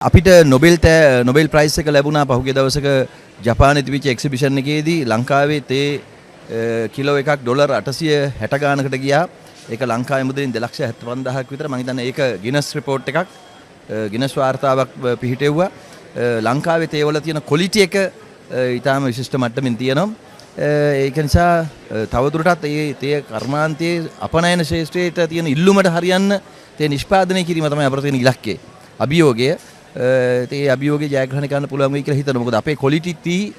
අපිට Nobel තෑ, Nobel price එක ලැබුණා පහුගිය දවසක ජපානයේ තිබිච්ච එක්සිබිෂන් එකේදී. ලංකාවේ තේ කිලෝ එකක් ඩොලර් 860 ගානකට ගියා. ඒක ලංකාවේ මුදලින් 2,75,000ක් විතර. මං හිතන්නේ ඒක ගිනස් රිපෝට් එකක්. ගිනස් වාර්තාවක් පිහිටෙව්වා. ලංකාවේ තේ වල තියෙන ක්වොලිටි එක ඉතාම විශිෂ්ට මට්ටමින් තියෙනවා. ඒක නිසා තවදුරටත් මේ තේ කර්මාන්තයේ අපනයන ක්ෂේත්‍රයට තියෙන ඉල්ලුමට හරියන්න තේ නිෂ්පාදනය කිරීම තමයි අපට තියෙන ඉලක්කය. අභියෝගය. ඒ අභියෝගය ජයග්‍රහණය කරන්න පුළුවන් වෙයි කියලා හිතනවා. මොකද අපේ ක්වොලිටි තී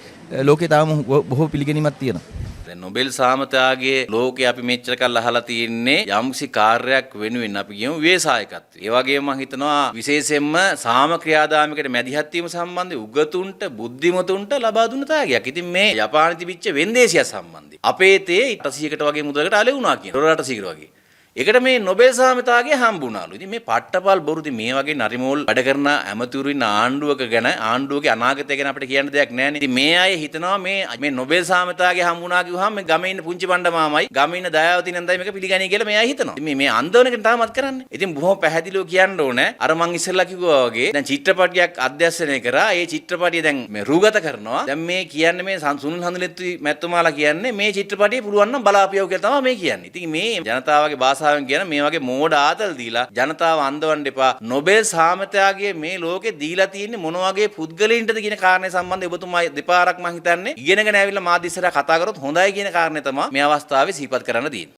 ලෝකේ තාම බොහෝ පිළිගැනීමක් තියෙනවා. දැන් නොබෙල් සාමතාවගේ ලෝකේ අපි මෙච්චර කල් අහලා තියෙන්නේ යම්කිසි කාර්යයක් වෙනුවෙන්, අපි කියමු ව්‍යවසායකත්වය. ඒ වගේම මම හිතනවා විශේෂයෙන්ම සාම ක්‍රියාදාමයකට මැදිහත් වීම සම්බන්ධ උගතුන්ට, බුද්ධිමතුන්ට ලබා දුන්න ත්‍යාගයක්. ඉතින් මේ ජපානයේ තිබිච්ච වෙන්දේසිය සම්බන්ධයි. අපේ තේ 800කට වගේ මුදලකට අලෙවි වුණා කියන. ඩොලර් 800කට වගේ. ඒකට මේ නොබෙල් සාමතාවගේ හම්බුණාලු. ඉතින් මේ පට්ටපල් බොරු. ඉතින් මේ වගේ නරිමෝල් වැඩ කරන ඇමතිවරු ඉන්න ආණ්ඩුවක ගැන, ආණ්ඩුවකේ අනාගතය ගැන අපිට කියන්න දෙයක් නෑනේ. ඉතින් මේ අය හිතනවා මේ මේ නොබෙල් සාමතාවගේ හම්බුණා කිව්වහම මේ ගමේ ඉන්න පුංචි බණ්ඩ මාමයි, ගමේ ඉන්න දයාවති නන්දයි මේක පිළිගනී කියලා මේ අය හිතනවා. ඉතින් මේ මේ අන්දවන එක තාමත් කරන්නේ. ඉතින් බොහොම පැහැදිලිව කියන්න ඕනේ. අර මං ඉස්සෙල්ලා කිව්වා වගේ දැන් චිත්‍රපටියක් අධ්‍යක්ෂණය කරා. ඒ චිත්‍රපටිය දැන් මේ රූගත කරනවා. දැන් මේ කියන්නේ මේ සුනිල් හඳුනෙත්ති මැතිතුමාලා කියන්නේ මේ චිත්‍රපටිය පුළුවන් නම් බලාපියව කියලා තමයි මේ කියන්නේ. ඉතින් මේ ජනතාවගේ භාෂාවෙන් කියන මේ වගේ මෝඩ ආතල් දීලා ජනතාව අන්දවන්න එපා. නොබෙල් සාමතාවගේ මේ ලෝකේ දීලා තියෙන්නේ මොන වගේ පුද්ගලයින්ටද කියන කාරණය සම්බන්ධව ඔබතුමා දෙපාරක් මං හිතන්නේ ඉගෙනගෙන ඇවිල්ලා මාධ්‍ය ඉස්සරහා කතා කරොත් හොඳයි කියන කාරණය තමයි මේ අවස්ථාවේ සිහිපත් කරන්න තියෙන්නේ.